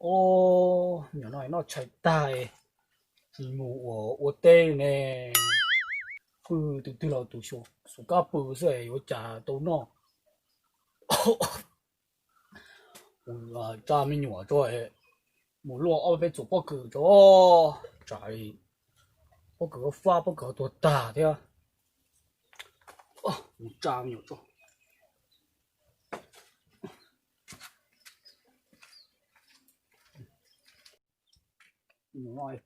Ob, nyuam no noj tshais tag, tsis mus ua teb ne. Pw tus twg los tus xum kab pw xwb yuav cas tau noj. Tsa me nyuam tso, mus luaj ob peb txuas pob kws tso, tsam pob kws fab pob kws tuag tag thiab. Mus tsa me nyuam tso.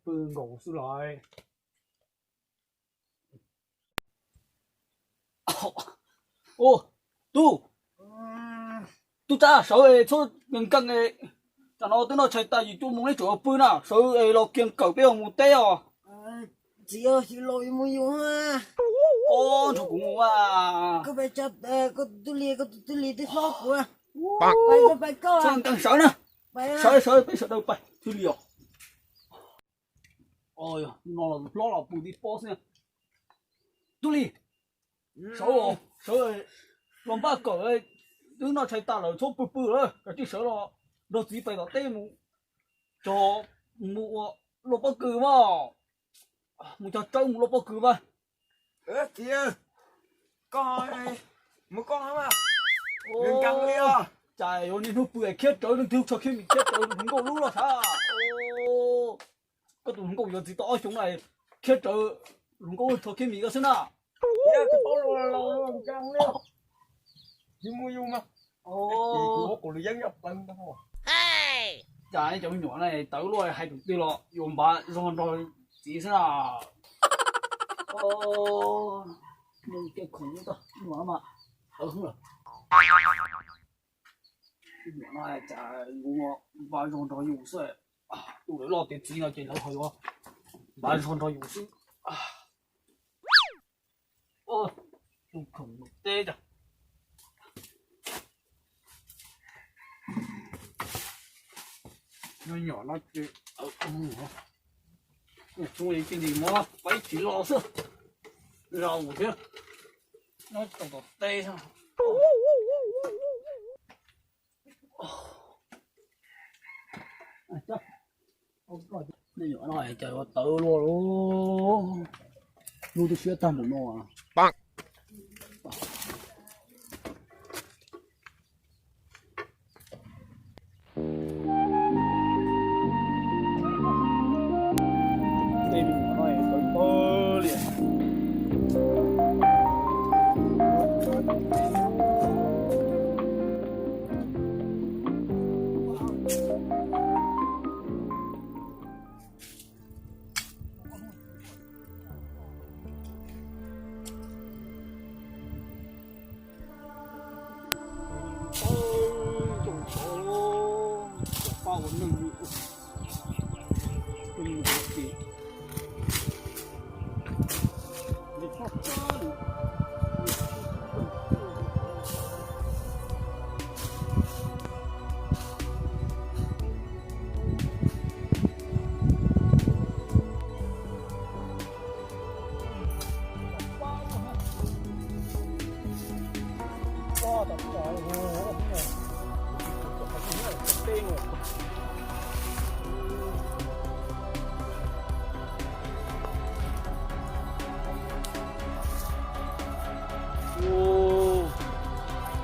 Pw nkaus xwb los. Tub, tub Tsab, sawv txhob nkees, tam no twb noj tshais tas yus cuaj moos neb tseem pw na, sawv los kiag kawm peb mus teb os. Txiv, tsis los mus yus. Nrog kuv mus. Koj pais, koj tus tub li, koj tus tub li twb hlob kuv. Pais koj, pais koj. Txhob nkees, sawv na. Sawv, sawv, peb sawv daws pais thiaj li os. No hlob los pw tib pob xwb. Tub li, sawv, sawv los npaj kawm, twb noj tshais tas lawm txhob pw pw lawm, kav tsij sawv los nrog txiv pais tom teb mus, cog, mus ua luaj pob kws mas, mus cog tsawb mus luaj pob kws mas. Txiv, koj mus koj mas. Cas yuav niaj hnub pw khiab rawv leej twg txog khiab mis khiab rawv hluas nkauj lub los sav. Koj tus hluas nkauj yuav txiv tau ob xyoos na, khiab rawv hluas nkauj txog khiab mis koj xwb na. Cas nej cov me nyuam na tawv luaj hais tus twg los yuav npav zog nrog txiv xwb na. Nyuam no cas kuv npav zog nrog yus xwb. Tus lawv loj tiav txiv no ces lawv ho yuav npav zog nrog yus xwb. Tus khoom mus teb cas. Nyob nyom no ces, txhob li cia li muab pab ib tsis los xwb, zaum thiab, nyob tau tom teb. Nej nyuam no cas yuav tawv luaj, lub twb siab tag npaum no.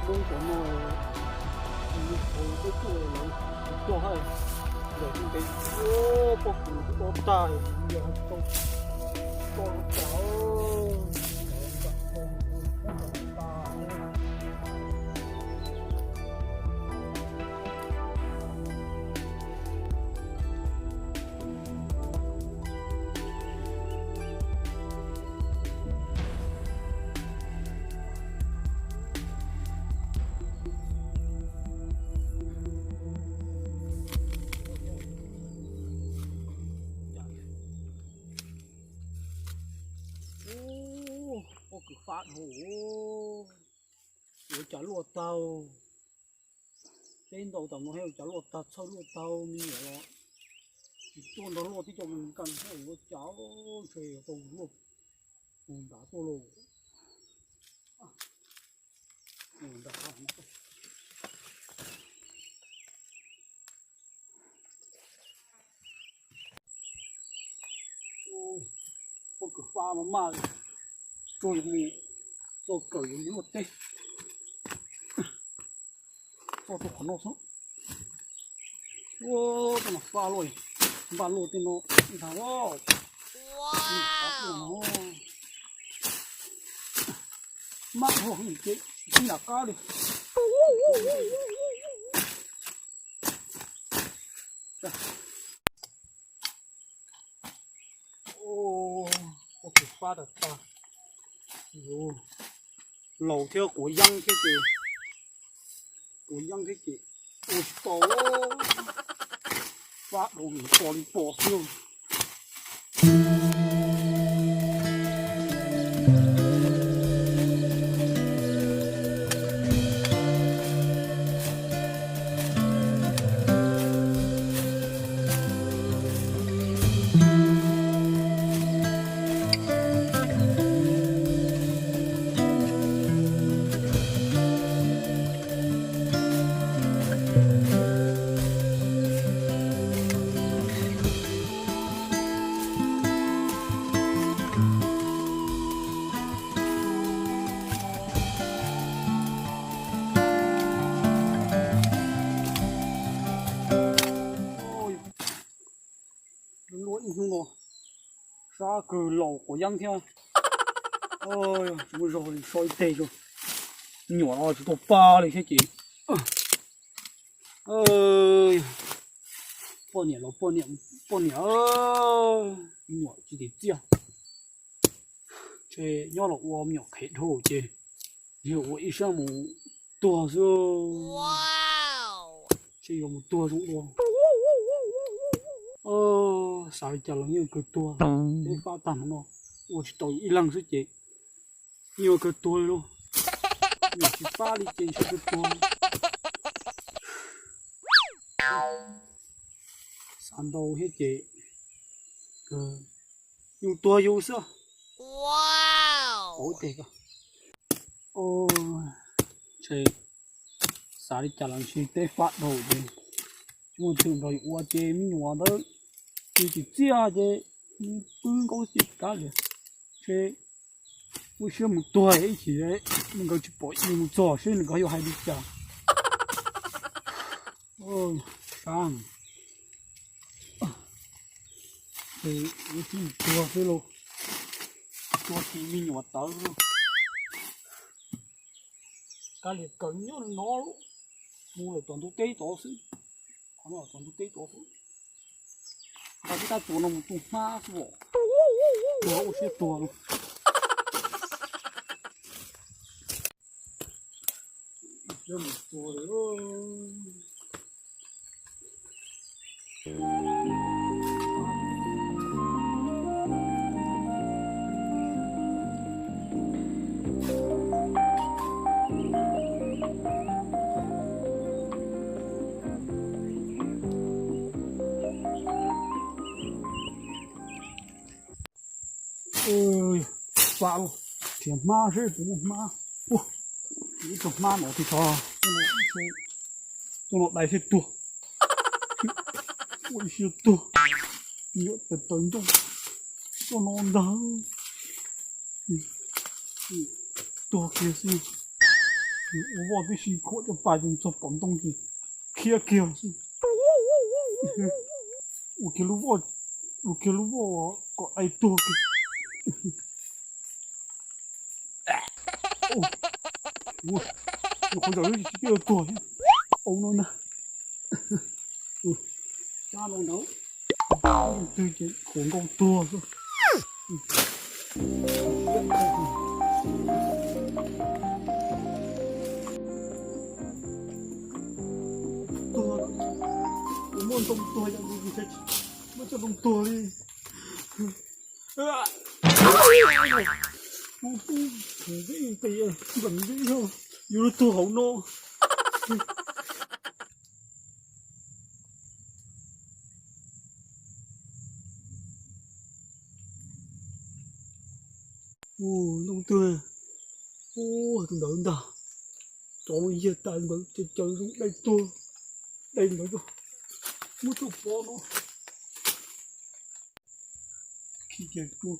Lub cov no, teb tuaj lawv cog hais, yog ntev, pob kws twb dob tag, yog tau, tau tag. Ub, pob kws fab dhau, yuav cas luaj tag. Teb ntau tas no thiab yuav cas luaj tag, txhawj luaj tag me nyuam los tsis tuaj nrog luaj tib co nkees thiab yuav cas, ntshe yuav tau luaj mus nrad tuaj lauj. Mus nrad. Maj maj, tso yus mus txoj kawm yus luaj teb, txoj rau qhov no xwb. Ua, txoj no fab luaj, npaj luaj tej no ntag. Maj luaj ces tib nram qab li. Ua tus fab tas tas, laus thiab quav yeeb thiab ces, quav yeeb thiab ces ua tsis tau, fab rau nws pom li pom xwb. Luaj ib hnub no, sab kawg laus quav yeeb thiab. Tsis muaj zog li, so ib teg zoo, nyuam no tsis tau pab li thiab ces. Poj niam los poj niam, poj niam, nyuam tsis tim txiaj. Ces nyob los ua me nyuam qhev dhau ces yog ua ib siab mus tuag xwb. Ces yuav mus tuag zoo dua. Xav li cas los yeej kawg tuag, peb fab tag no ua tsis tau ib leeg xwb ces yeej yuav kawg tuag li lauj. Nyuam tsis pab li ces ntshe kawg tuag. Xav ntau thiab ces yus tuag yus xwb. Ua teg ko, ntshe xav li cas los ntshe peb fab dhau ces tsis muaj twg nrog yus ua ces me nyuam ntawd yus tsis txiaj ces pw nkaus ces kav liam. Ntshe ua siab mus tuag ib chim, nkawd tsis pom yus mus txog seb nkawd yuav hais li cas. Sab, ua siab mus tuag xwb lauj, tuag ces me nyuam tawv lauj. Kav liam kawm nyob no lauj, mus lawm tom ntug teb tod xwb, qhov no tom ntug teb tod xwb. Nqa tib tab tsuas no mus tu hmab xwb os, tuag ua siab tuag lauj. Pam, nrhiav hmab seb puas muaj hmab. Ua, ib tug hmab no thiab tso, tuaj no dai thiab tuag. Ua ib siab tuag, nyuam taws taws ncauj, tuaj no ntag. Tuag kiag xwb, ua voj tib si khuam caj pas ces txog pom ntoo ces khiab kiag xwb. Ua kiag lub voj, ua kiag lub voj kom dai tuag kiag. Ua, ua qhov zaum tsis pib ua tuag thiab. Au no ntag. Sab no ntag. Twg ces khuam nkaus tuag xwb. Tuag, kuv muaj ntoo tuag yam nkaus, muab coj ntoo tuag li. Npam npam yus lub tuag hauv no. Ntoo tuag, tus ntawd ntag. Cov no yog tas ntawd ces caw zoo dai tuag, dai ntawd tuag, muab tuaj pov no. Khi kiag tuag,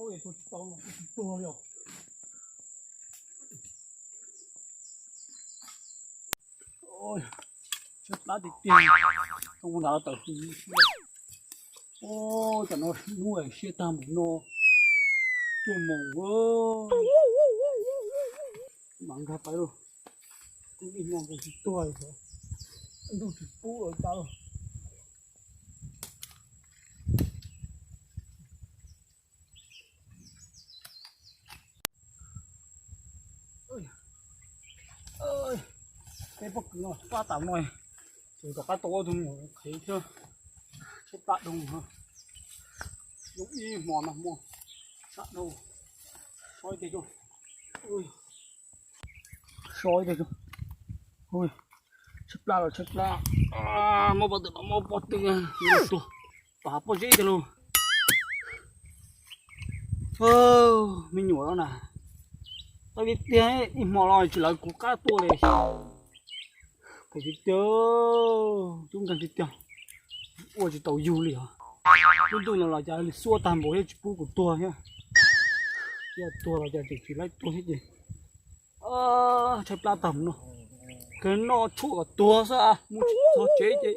Ua tsis tau no kuv tsis tuag li os. Tshaib plab tiag tiag, zoo nrad tawm hws siab. Ua cas no hnub siab tag mus no, cuaj moos. Mam nkag pais lauj, ib hmo nkaus tsis tuag li, ntuj tsis pub los cas lauj. Peb pob kws no pab tas no, ces rov qab tau ob tug me nyuam qhev thiab. Tshaib plab dhau, zoo ib hmo no muaj sab dhau. So ib teg tso, so ib teg tso. Tshaib plab los tshaib plab, muab pob tw los muab pob tw, tuag, tom hav pob zeb tiag lauj. Me nyuam na, tau li tiag, ib hmo los tsis lawv kuv qab tuaj li. Phem tiag tiag, coob nkeeg tiag tiag, ua tsis tau yug li os. Lub ntuj no los cas li xuab tag npaum thiab tsis pub kuv tuag thiab. Yog tuag los cas tseem tsis laib tuag thiab ces tshaib plab tag no. Kawg noj tshuaj kom tuag xwb, mus tsis txog tsev ces,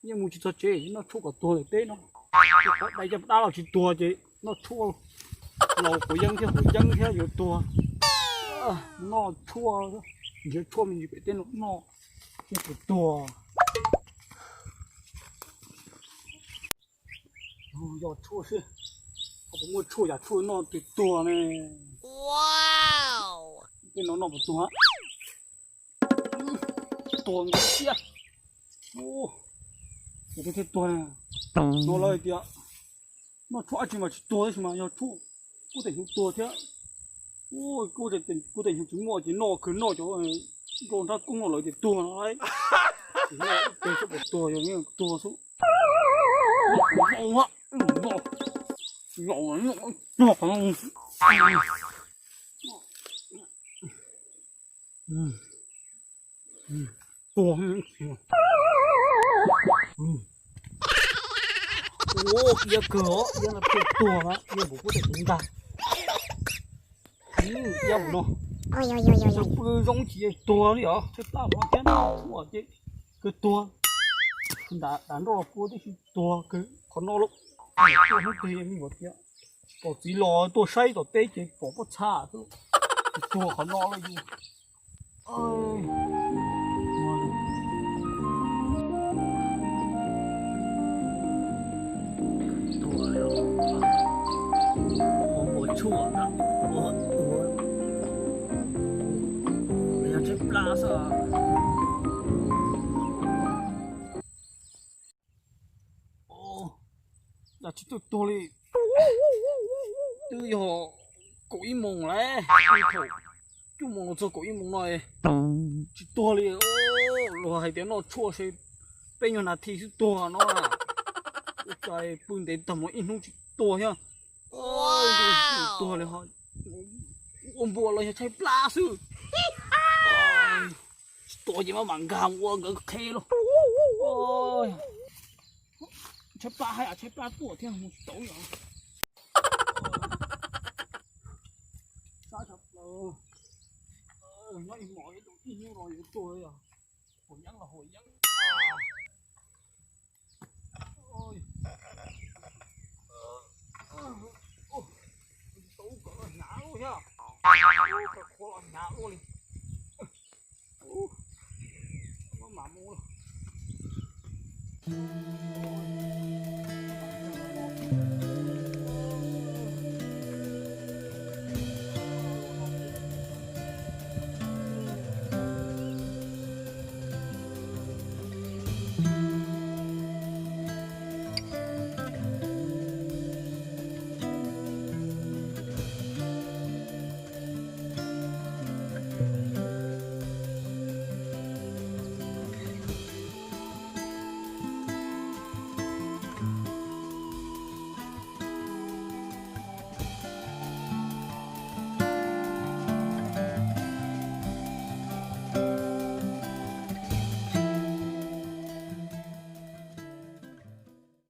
yeej mus tsis txog tsev, noj tshuaj kom tuag lawm teb no. Qhov dai caj dab los tsis tuag ces noj tshuaj, laus quav yeeb thiab quav yeeb thiab yuav tuag. Noj tshuaj, nrhiav tshuaj me ntsis pem teb no noj, yeej tsis tuag. Yog tshuaj xwb, puas muaj tshuaj yam tshuaj noj twg tuag ne? Tej no noj puas tuag? Tuag nkaus siab. Ua, thiaj tuag. No lawv hais tias noj tshuaj dab tsi mas tsis tuag tab sis mas yog tshuaj kub teem hnyuv tuag thiab. Kub teem hnyuv tsis muaj ces noj kawg noj cov nroj nrab koob no lawv tias tuag no. Ib teg xwb puas tuag, yog tuag xwb. Tuag. Ua, iab kawg os, iab no thiaj tuag na, iab npaum kub teem hnyuv ntag. Iab no, pw zoo tsis tuag li os, tshaib plab no thiab no tuaj ces kawg tuag. Dav nroj los kua tib si tuag kawg qhov no lauj. Tuaj hnub twg me nyuam tias, pom txiv los tuaj saib tom teb ces pom pob txha xwb, tuag qhov no lawm. Ua npua tshuaj na, ua, ua, yog tshaib plab xwb. Yam tsis tuaj tuag li, twb yog kaum ib moos lawm, thaum cuaj moos los txog kaum ib moos no tsis tuag li. Luag hais tias noj tshuaj se peb nyuag nas this xwb tuag no. Ua cas pw ntev tag mus ib hnub tsis tuag thiab. Tuag li ho, ua npua los yog tshaib plab xwb. Tsis tuag ces mam nkag mus ua nkawd qhe lauj. Tshaib plab hais tshaib plab tuaj thiab mus tsis tau li os. Sab tshaj plaws. Nyob ib hmos ib hnub no yuav tuag li os. Haus yeeb los haus yeeb. Tau kom los hnyav luaj thiab. Tau qhuav los hnyav luaj li. Mam mus.